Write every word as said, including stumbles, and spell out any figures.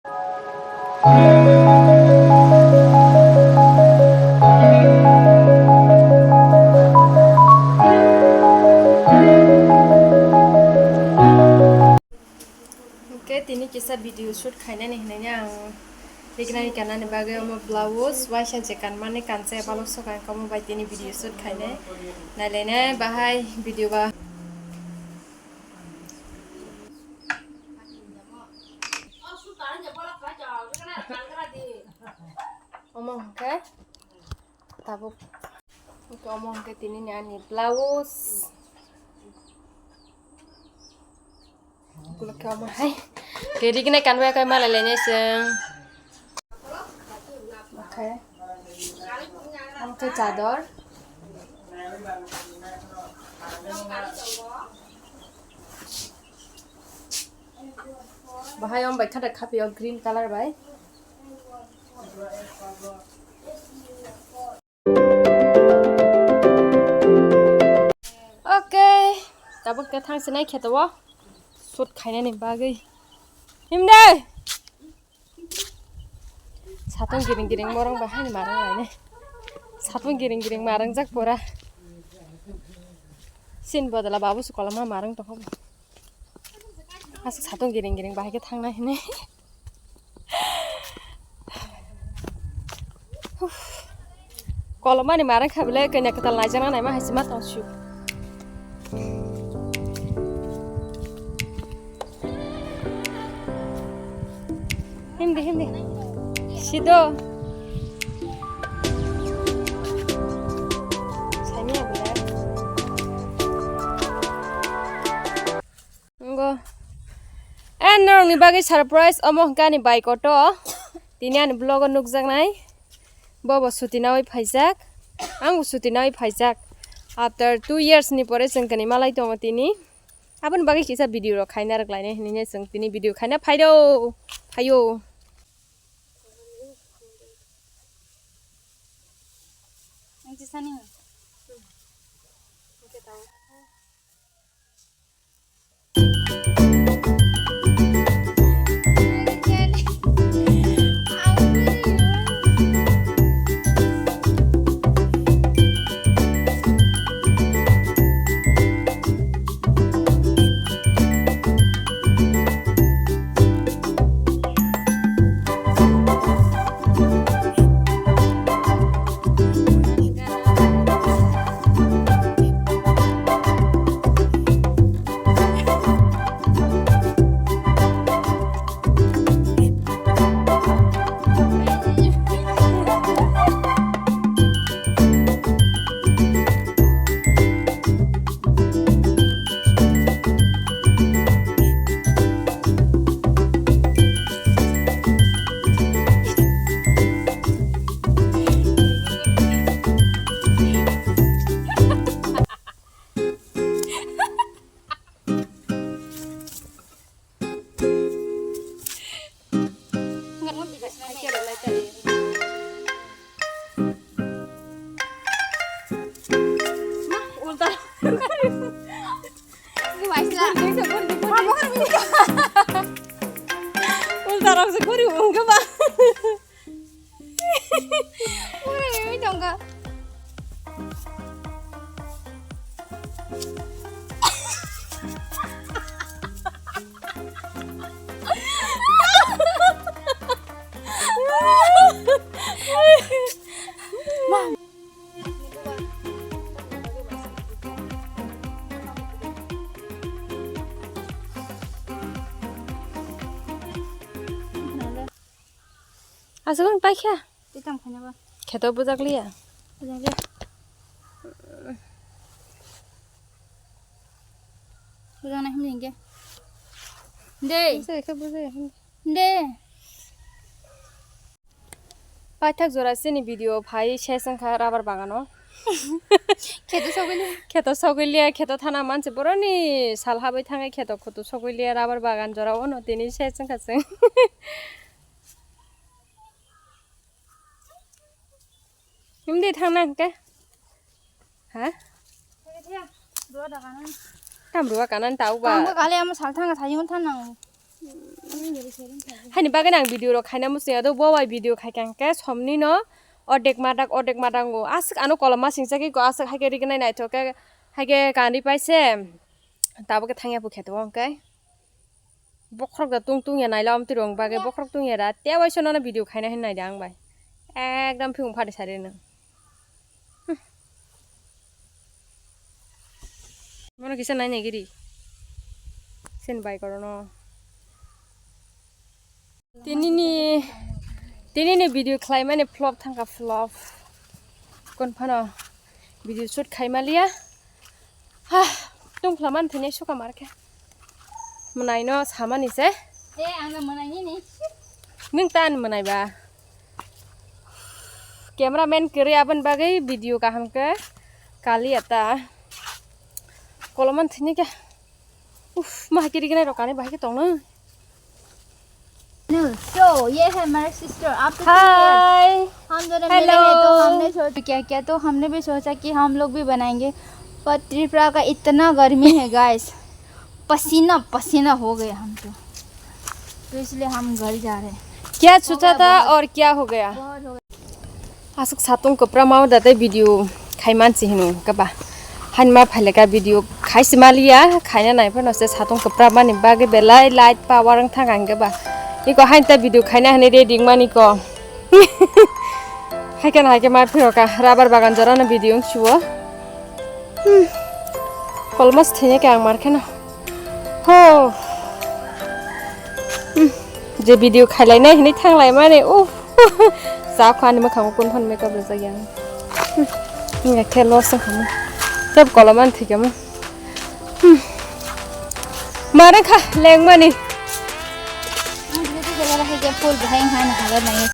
Hwnkhe tini kisa video shoot khainani hinwi ang tiknani kanani bagwi omo blouse waisa je kanmani kansa balok soka omo bai tini video shoot khainai nailainai bahai video ba. Omo hwnkhe tabuk omo hwnkhe tini ni ani blouse. Ukulok khe omo hai. Ready khe nai kanwi akai malai lainai chwng. Okay. Omo khe chador. Bahai omo bai khathak khapio green colour bai. Okay, tabuk khe thang sinai kheto o shoot khainani bagwi. Himde! Satung giring giring morong bahai ni marang lainai. Satung giring giring marang jak pura. Sin bodala babu su koloma marang tongkha. Aswk satung giring giring bahai khe thangnai hinwi. Kolomani marang kha bwle kanya kwtal naijakna naima hai se ma tong sio. Hindi, hindi. Sido. Saimia bwle. Ngo. Eh, norokni bagwi surprise, omo hwnkhe ani bike auto. Tini ani vlog o nukjaknai. Bobo suti nawi phaijak. Angbo suti nawi phaijak. After two years ni pore chwng kani malai tongo tini. Aboni bagwi kisa video rok khaina rwk lainai hinwi chwng tini video khaina phairo. Phaio. Ulta. Ulta rok se kori ungke ba. Ui, tongo. Aswk wng paikha? Tei tamo khaina ba? Kheto bujak liya. Bujak liya. Bujak na himjing ke. De. Bujak khe bujak him. De. Paithak jora chini video phai ses wngkha rubber bagano. Kheto sogwili. Kheto sogwiliya, kheto thana mansi boroni sal habai thangai kheto khutu sogwiliya rubber bagan jora ono tini ses wngkha chwng. Himdi thangna hwnkhe? Ha? Tam ruwa kanan tau ba. Ang kali amo sal thanga thayung thanang. Haini bagwi ang video rok khaina muchung ya do, bo bai video khai kha hwnkhe somni no ordek madak, ordek madak o. Aswk ano kolom ma singsa khe ko aswk hai khe rignai naithok khe, hai khe kanwi paise. Tabuk khe thangya phu kheto hwnkhe. Bokhorok da tung tung ya naila om tirong bagwi bokhorok tung ya da. Tei waisa nono video khaina hin naida ang bai. Ekdom phiyung phari sari nang. Mono kisa nai nai giri. Sen bai korono. Tinini, tinini video khlaimani flop thangkha flop. Kon phano video shoot khaimaliya. Ha, tungphla man thini suka markhe. Mwnai no samani se. Eh, ang no mwnai ni ni. Nwng ta ani mwnai ba. Cameraman kwrwi aboni bagwi video kaham khe kaliya ta. Koloman thini khe. Uff, ma hakhe rignai rok ani bahai khe tongno. So, ये है हमारे सिस्टर। आप तो Hi। हम दोनों मिले हैं तो Hello। हमने सोचा क्या क्या, तो हमने भी सोचा कि हम लोग भी बनाएंगे। पर त्रिपुरा का इतना गर्मी है गाइस, पसीना पसीना हो गए हम तो, तो इसलिए हम घर जा रहे हैं। क्या सोचा था और क्या हो गया? बहुत हो गया। Aswk satung kwpra ma da tei video khai mansi hino kaba. Hani ma phaileka video khai si maliya, khaina nai phano se satung kwpra mani bagwi belai light power wng thang ang kaba. Iko hain ta video khaina hani ready mani ko. Haikhe na haikhe ma phiroka rubber bagan jora no video wng suo. Hmm. Kolmas thini ke ang mar kheno. Ho. Hmm. Je video khailai nai hinui thanglai mani. Uh. Sa khani makhango kun phan makeup rwjak yang. Hmm. Nge khe loss wng khamu. Tep koloman thikhamu. Hmm. Mare kha lengmani. Ang dito sa lalaki kaya full behind hand hagar na yun.